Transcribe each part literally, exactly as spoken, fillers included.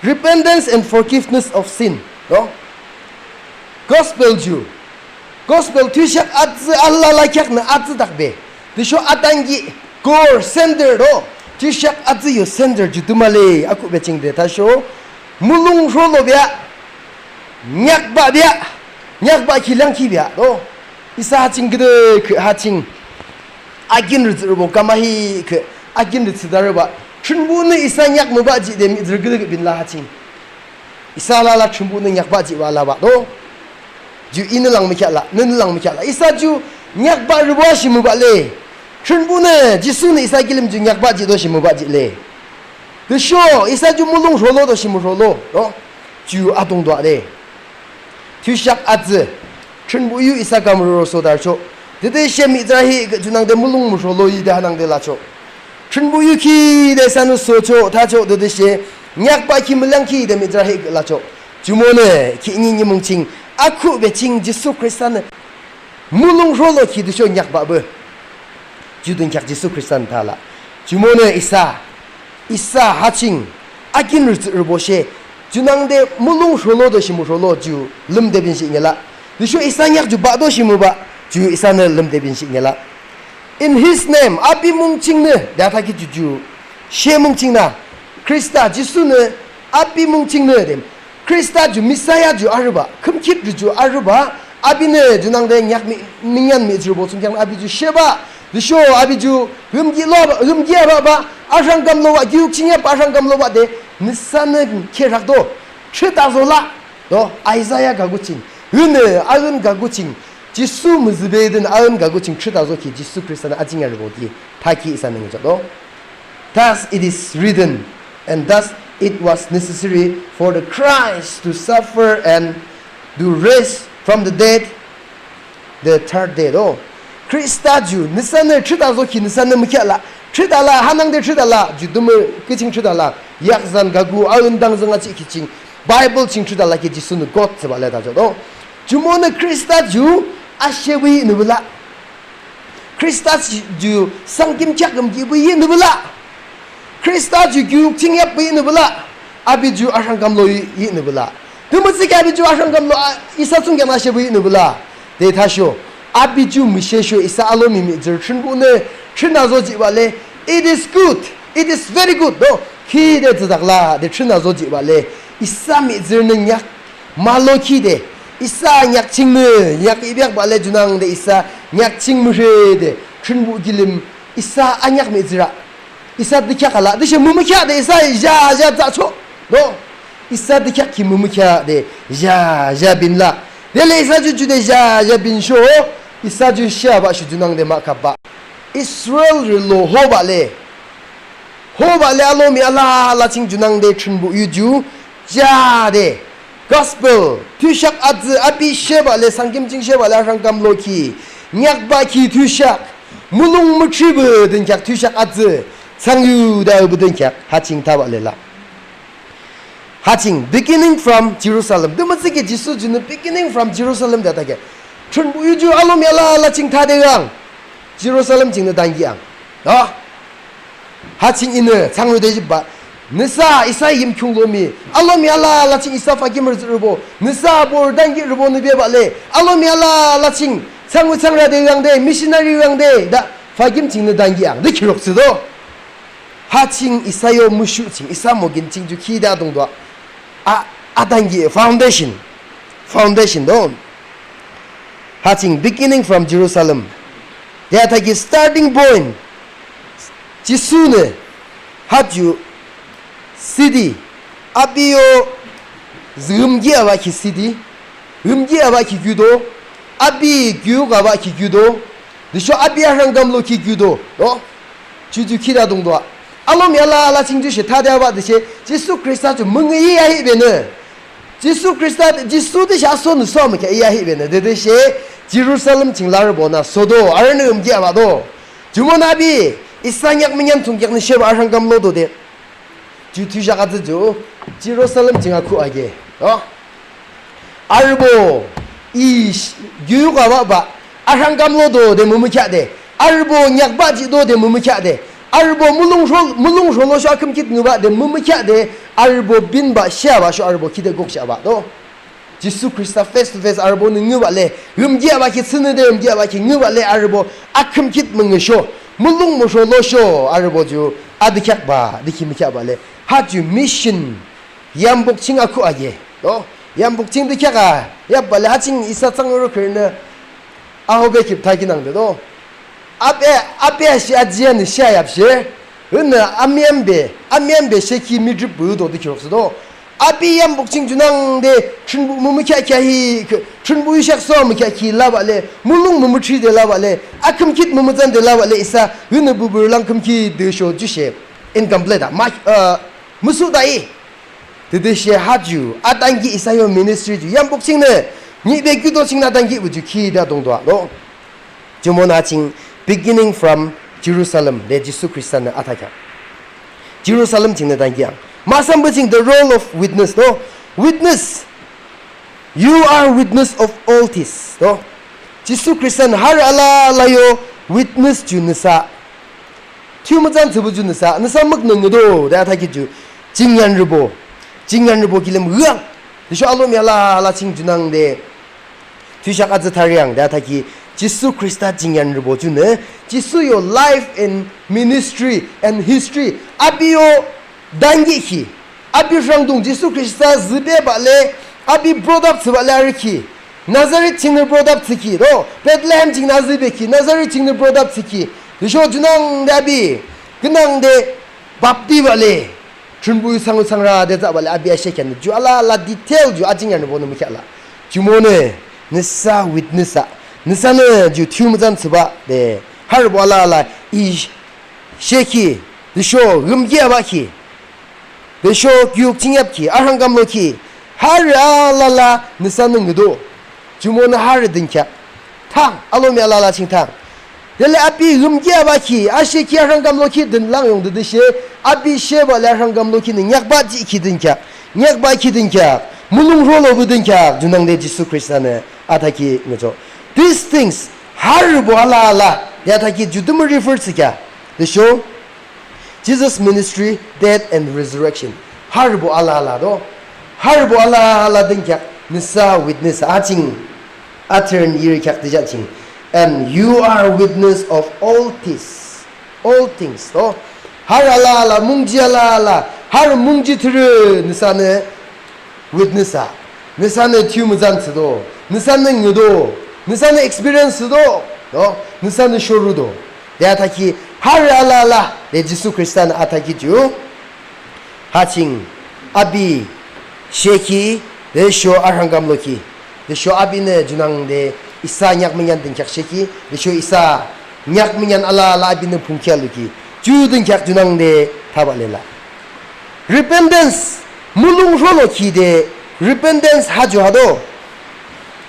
Repentance and forgiveness of sin, no? Gospel ju. Gospel thiyusheak atsü alala kheaknü atsüdakbe. Tüsho atanki core center, no? Thiyusheak atsü yo center ju tümü le akhuhbe ching de thasho. Mulong rholobea. Neak bahbea. Neak bahkhi leangkhibea, no? Isa ha ching küde kü ha ching. Akinrü tsührübo kamahi kü akinrü tsüdarübah. Thrünpuhnü isa neak mübahjihde mihtsürü küdeküt binlah ha ching. Isa alala Thrünpuhnü neak bahjihbah labah to. Ju inü lang mükheahlah, nünü lang mükheahlah. Isa ju neak bahrübo ashi mübah le. Thrünpuhnü, Jisunü isa kilim ju neak bahjihdo shi mübahjih le. Tüsho isa ju mulong rholodo shi mürholo to. Ju adungdo a le. Thiyusheak atsü. Thrünpuh yu isa kamruhroro sodarüchoh. Tütüshe mihtsürü ahi kü junangde mulong mürholo yide hanangde lachoh. Thrünpuh yu khide isanü sochoh, thachoh tütüshe. Neak bahkhi müleangkhide mihtsürü ahi kü lachoh. Jumonü, khihni nimung ching. Akhuhbe ching Jisu Khristanü. Mulong rholokhi tüsho neak bahbe. Ju dünkheak Jisu Khristanü thalah. Jumonü isa. Isa ha ching. Akinrü tsührübo she. Junangde mulong rholodo shi mürholo ju lümde binshih ngelah. Tüsho isa neak ju bahdo shi mübah. Ju isanü lümde binshih ngelah. In his name, api mung chingnü. De athakhi ju ju. She mung chingnü. Khrista Jisunü api mung chingnü de. Khrista ju Messiah ju arübah, khümkhitrü ju arübah, apinü junangde neak mi, ningyan mihtsürübo thsungkheaknü api ju shebah, tüsho api ju hümkhi lobah, hümkhi abahbah, arhang kamlobah, kiyuk ching yapbah arhang kamlobah de, nüsanü kherakdo, thrüta zolah, to, Isaiah kaku ching, hünü, aün kaku ching, Jisu müzübeden aün kaku ching thrüta zokhi, Jisu Khristanü ajing arübo ki, thakhi isanü ngüchoh to. Thus it is written, and thus it was necessary for the Christ to suffer and to raise from the dead the third day. To, Khrista ju, nüsanü thrüta zokhi, nüsanü mükheahlah, thrüta la, hanangde thrüta la, ju tümü, küching thrüta la, yakzan kaku, aün dangzüng achihkhi ching, Bible ching thrüta lakhi Jisunü God thsübah le thachoh to. Jumonü Khrista ju, ashe wünü bula. Khrista ju sangkim kheak kümki pü yinü bula. Khrista ju kiyuk ching yap pü yinü bula. Api ju arhang kamlo yi-, yinü bula. Tümütüsho api ju arhang kamlo a, isa thsungkheaknü ashe pü yinü bula. De thasho. Api ju müshesho isa alomi mihtsürü Thrünpuhnü thrüna zojihbah le. It is good. It is very good. No. Khide tsüdaklah. De thrüna zojihbah le. Isa mihtsürünü neak Malokhi de, isa neak chingnü, neak ibiak bale junangde isa neak ching mührede, Thrünpuh kilim, isa aneak mihtsürü. Isa dükheak ala, tüshe mümükheah de isa ja, ja jachoh, no? Isa dükheak ki mümükheah de, ja, ja binla. Dele isa ju jude ja, ja binsho, isa ju shebah shu junangde mahkhapbah. Israelrü lo hobah le. Hobah le alomi alala ching junangde Thrünpuh yu ju, jade. Gospel, thiyusheak atsü api shebah le sangkim ching shebah le arhangkamlokhi. Neakbahkhi thiyusheak. Mulong müthribe dünkheak thiyusheak atsü. Thsangyude abe dünkheak ha ching thabah le la. Ha ching, beginning from Jerusalem. Tümütüsho ki Jisu junü beginning from Jerusalem de thakhi. Thrünpuh yu ju alomi alala ching thade ang. Jerusalem chingnü tankihang. Ha? Ha ching inü thsangyude jihbah. Nüsa isa Yimkhiung lomi. Alomi alala ching isa Fakimrü tsührübo. Nüsa borü tankihrübonü bebah le. Alomi alala ching. Thsangyu thsangrade yangde. Missionary yangde. Da Fakim chingnü tankihang. De khirok thsüdo. Ha ching isa yo mushu ching. Isa mogin ching ju khide adungdo. A, atanki foundation. Foundation do. Ha ching beginning from Jerusalem. De athakhi starting point. Jisunü ha ju city. Api yo zümki abahkhi city. Zümki abahkhi kiuto. Api kiu abahkhi kiuto. Tüsho api arhangkamlokhi kiuto. Do. Ju ju khide adungdo. Alomi alala ching ju she thade abah tüshe Jisu Khrista ju müngühi ahibenü. Jisu Khrista, Jisu tüshe asonü so mükheah ahibenü. De tüshe Jerusalem ching larübonü sodo, arünü zümki abahdo. Jumonü api, isa neak münean thsungkheaknü shebah arhangkamlodo de. Ju thiyusheak atsü ju, Jerusalem ching akhu ake. O. Arübo, i sh-, kiu abahbah, arhangkamlodo de mümükheah de. Arübo neakbah jihdo de mümükheah de. Arübo mulong rhol, mulong rholosho akhümkhit ngübah de mümükheah de, arübo binbah sheabah sho arübo khide gokshabah to. Jisu Khrista face to face arübonü ngübah le, rümkheahbah ki thsünü de rümkheahbah ki ngübah le arübo akhümkhit müngüsho, mulong mürholosho arübo ju adükheakbah, dükhi mükheahbah le. Ha ju mission yambuk ching akhuh age to. Yambuk ching dükheak a yapbah le ha ching isa thsangyurü khürünü ahobe khip thakinangde to. Abe, abe ashi ajianü shea yapshe. Hünü amyambe, amyambe shekhi midrip budo dükhiroksü to. Abe yambuk ching junangde Thrünpuh mümükheahkheah hi, Thrünpuh yusheak so mükheahkhi labah le, mulong mümüthride labah le, akhümkhit mümütsande labah le isa hünü bubur lang khümkhit de sho jushe. Incomplete a, ma, uh, müsuda i. Tütüshe ha ju atanki isa yo ministry ju yambuk chingnü, nihbe küdo chingnü atanki bu ju khide adungdo a to. Jumonü ha ching beginning from Jerusalem de Jisu Khristanü athakheah. Jerusalem chingnü tankiang. Mahsam bu ching the role of witness to. Witness. You are witness of all this to. Jisu Khristanü harü alala yo witness ju nüsa. Thiyu mütsan thsüpü ju nüsa, nüsa müknü ngüdo de athakhi ju. Jingyanrübo. Jingyanrübo kilim hüang. Tüsho alomi alala ching junangde thiyusheak atsü thariang de athakhi Jisu Khrista jingyanrübo junü, Jisu yo life and ministry and history, api yo dangkhi, api rhangdung Jisu Khrista zübebah le, api brought up thsübah le arükhi, Nazareth chingnü brought up thsükhi to, Bethlehem chingnü azübekhi, Nazareth chingnü brought up thsükhi, tüsho junangde api, künangde baptibah le, Thrünpuh yu thsangyuthsangra de thsübah le api ashe kheanü ju alala detail ju ajingyanrübonü mükheahlah. Jumonü nüsa witness a, nüsanü ju thiyu mütsan thsübah de harübo alala i shekhi, tüsho rümkheahbahkhi, tüsho kuk chingyapkhi, arhang kamlokhi, harü alala nüsanü ngüdo. Jumonü harü dünkheak. Thang, alomi alala ching thang. Dele api rümkheahbahkhi, ashekhi arhang kamlokhi dünlang yungde tüshe, api shebah le arhang kamlokhinü neakbah jihkhi dünkheak, neakbahkhi dünkheak, mulong rholobuh dünkheak junangde Jisu Khristanü athakhi ngüchoh. These things, harübo alala de athakhi ju tümü refer thsükheah, tüsho Jesus' ministry, death and resurrection. Harübo alala to. Harübo alala dünkheak nüsa witness a, ha ching atern yirikheak tüjah ching. And you are witness of all this, all things to. Harü alala, mungji alala, harü mungji thürü nüsanü witness a, nüsanü thiyu mütsan thsüdo, nüsanü ngüdo, nüsanü experience thsüdo to, nüsanü shorudo de athakhi harü alala de Jisu Khristanü athakhi ju. Ha ching api shekhi, tüsho arhang kamlokhi, tüsho apinü junangde isa neak münean dünkheak shekhi, tüsho isa neak münean alala apinü phungkheahlukhi, ju dünkheak junangde thabah lelah. Repentance, mulong rholokhi de, repentance ha ju ha to.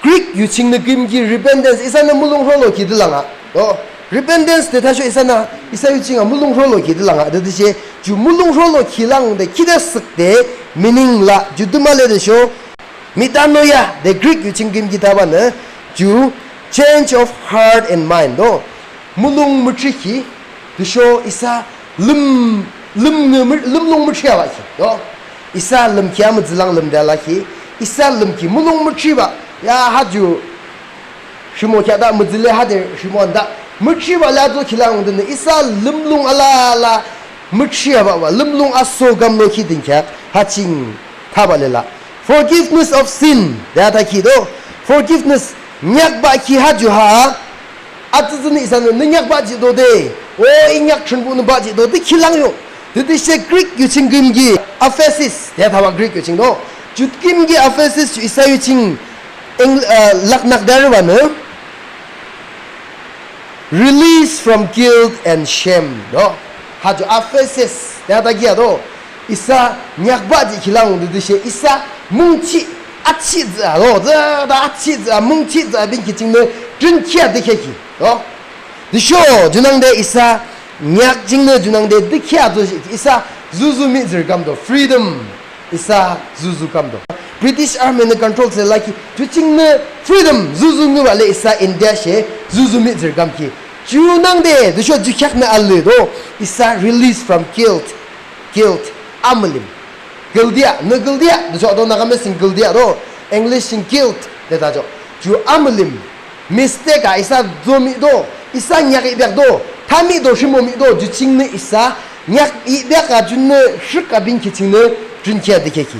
Greek yu chingnü küyimki repentance isanü mulong rholokhi de lang a to. Repentance de thasho isanü, isa yu ching a mulong rholokhi de lang a. Tütüshe ju mulong rholokhi langde khide thsükde meaning lah ju tümü le tüsho metanoia de Greek yu ching küyimki thabanü ju change of heart and mind to. Mulong müthrikhi, tüsho isa lüm, lümnü mü, lümlung müthriabahkhi to. Isa lümkhi amütsülang lümde alakhi, isa lümkhi mulong müthribah, ya ha ju rhimokheahde mütsüle hade rhimoande müthribah le azokhi langdünü isa lümlung alala müthriabah, lümlung aso kamlokhi dünkheak ha ching thabah lelah. Forgiveness of sin de athakhi to. Forgiveness, neakbahkhi ha ju ha. Atsütsünü isanü nü neak bahjihdo de, o i neak Thrünpuhnü bahjihdo de khi lang yo. Tütüshe Greek yu ching küyimki aphesis de thabah Greek yu ching to. Ju küyimki aphesis ju isa yu ching Eng-, uh, laknak de arübanü release from guilt and shame to. Ha ju aphesis de athakhi a to. Isa neak bahjihkhi lang tütüshe isa mungchih achihjih a to, de, de achihjih a, mungchihjih a binki chingnü thrünkhi a dükhühkhi to. Tüsho junangde isa neak chingnü junangde dükhüh a to isa zuzu mihtsürü kamdo, freedom. Isa zuzu kamdo. British Armynü control thsülakhi ju chingnü freedom zuzu ngübah le isa India she zuzu mihtsürü kamkhi. Junangde tüsho ju kheaknü alü to, isa release from guilt. Guilt, amülim. Guilty a, nü guilty a tüsho ato Nagamese ching guilty a to, English ching guilt de thachoh. Ju amülim, mistake a isa zomi to, isa neak yihbeak to, tha mi to, rhimo mi to, ju chingnü isa neak yihbeak a junü rhik a binkhi chingnü junkhea dükhea ki,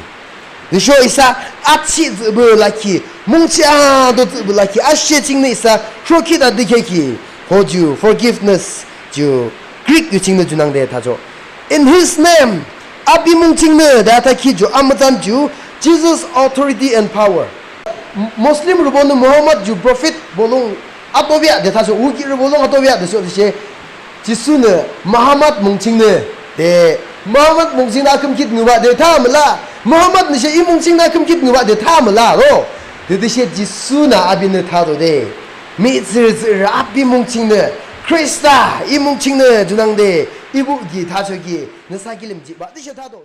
tüsho isa achih tsühbah lakhi, mungchia to tsühbah lakhi, ashe chingnü isa rhokhita dükhea ki, ho ju forgiveness, ju Greek yu chingnü junangde thachoh. In his name, api mung chingnü de athakhi ju amütsan ju, Jesus authority and power. Muslimrübonü Muhammad ju prophet bolung atobea de thachoh, wukihrü bolung atobea de thachoh tüshe, Jisunü Muhammad mung chingnü de, Muhammad mung chingnü akhümkhit ngübah de tha müla, Muhammadnüshe I mung chingnü akhümkhit ngübah de tha müla to. Tütüshe Jisunü apinü thatode, mihtsürü tsührü api mung chingnü, Khrista I mung chingnü junangde ibuh ki thachoki nüsa kilim jihbah tüshe thato.